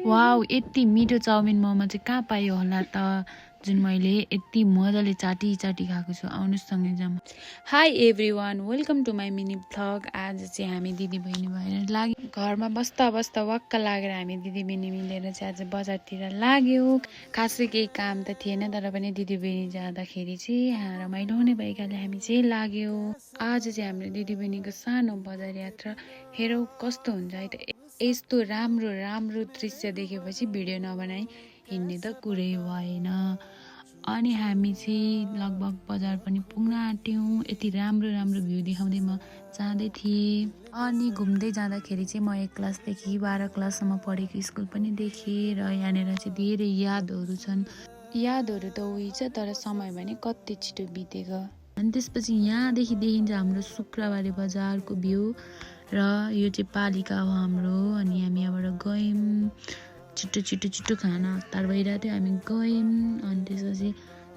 Wow, यति मिठो chowmein momo चाहिँ कहाँ पायो होला त, जुन मैले यति मजाले चाटी खाएको छु। आउनुहोस् सँगै जाऊँ। Hi everyone, welcome to my mini vlog. आज चाहिँ हामी दिदीबहिनी भएर लाग्यो, घरमा बस्दा वाक्क लागेर हामी दिदीबहिनी मिलेर चाहिँ आज बजारतिर लाग्यो। खासै केही काम त थिएन, तर पनि दिदीबहिनी जाँदाखेरि चाहिँ रमाइलो हुने भएकाले हामी चाहिँ लाग्यो। आज चाहिँ हाम्रो दिदीबहिनीको सानो बजार यात्रा हेरौँ कस्तो हुन्छ है त। यस्तो राम्रो दृश्य देखेपछि भिडियो नबनाई हिँड्ने त कुरै भएन। अनि हामी चाहिँ लगभग बजार पनि पुग्न आँट्यौँ। यति राम्रो भ्यू देखाउँदै म जाँदै थिएँ। अनि घुम्दै जाँदाखेरि चाहिँ म 1 क्लासदेखि 12 क्लाससम्म पढेको स्कुल पनि देखेँ र यहाँनिर चाहिँ धेरै यादहरू छन्। यादहरू त उही छ, तर समय भने कति छिटो बितेको। अनि त्यसपछि यहाँदेखि देखिन्छ हाम्रो शुक्रबारे बजारको भ्यू र यो चाहिँ पालिका हो हाम्रो। अनि हामी यहाँबाट गयौँ, छिटो खाना हतार भइरहेको थियो, हामी गयौँ। अनि त्यसपछि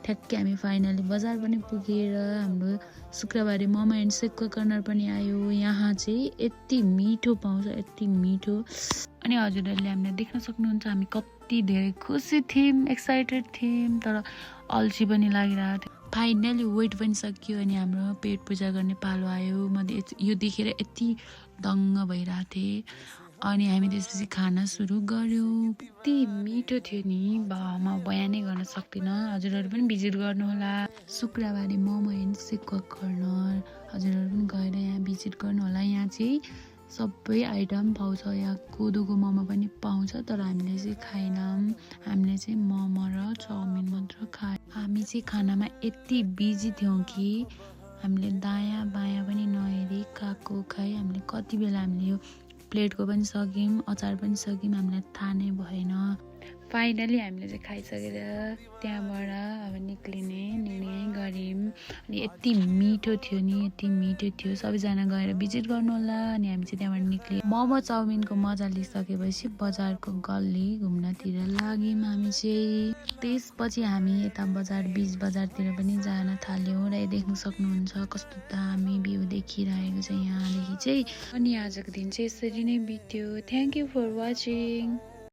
ठ्याक्कै हामी फाइनली बजार पनि पुगेर हाम्रो शुक्रबारे मोमो एन्ड सेकको कर्नर पनि आयो। यहाँ चाहिँ यति मिठो पाउँछ, यति मिठो। अनि हजुरहरूले हामीलाई देख्न सक्नुहुन्छ हामी कति धेरै खुसी थियौँ, एक्साइटेड थियौँ, तर अल्छी पनि लागिरहेको थियो। फाइनली वेट पनि सकियो अनि हाम्रो पेट पूजा गर्ने पालो आयो। म यो देखेर यति दङ्ग भइरहेको थिएँ। अनि हामी त्यसपछि खाना सुरु गर्यौँ। यति मिठो थियो नि, म बयानै गर्न सक्दिनँ। हजुरहरू पनि भिजिट गर्नुहोला शुक्रबारे मोमो एन्ड सेकको कर्नर। हजुरहरू पनि गएर यहाँ भिजिट गर्नुहोला। यहाँ चाहिँ सबै आइटम पाउँछ। यहाँ कोदोको मोमो पनि पाउँछ, तर हामीले चाहिँ खाएनौँ। हामीले चाहिँ मोमो र चाउमिन मात्र खायौँ। हामी चाहिँ खानामा यति बिजी थियौँ कि हामीले दायाँ बायाँ पनि नहेरी खाएको खाएँ। हामीले कति बेला हामीले यो प्लेटको पनि सक्यौँ, अचार पनि सक्यौँ, हामीलाई थाहा नै भएन। फाइनली हामीले चाहिँ खाइसकेर त्यहाँबाट अब निक्लिने निर्णय गऱ्यौँ। अनि यति मिठो थियो नि, यति मिठो थियो। सबैजना गएर भिजिट गर्नु होला। अनि हामी चाहिँ त्यहाँबाट निक्ल्यौँ। मोमो चाउमिनको मजा लिइसकेपछि बजारको गल्ली घुम्नतिर लाग्यौँ हामी चाहिँ। त्यसपछि हामी यता बिच बजारतिर पनि जान थाल्यौँ। र देख्न सक्नुहुन्छ कस्तो दामी भ्यू देखिरहेको छ यहाँदेखि चाहिँ। अनि आजको दिन चाहिँ यसरी नै बित्यो। Thank you for watching.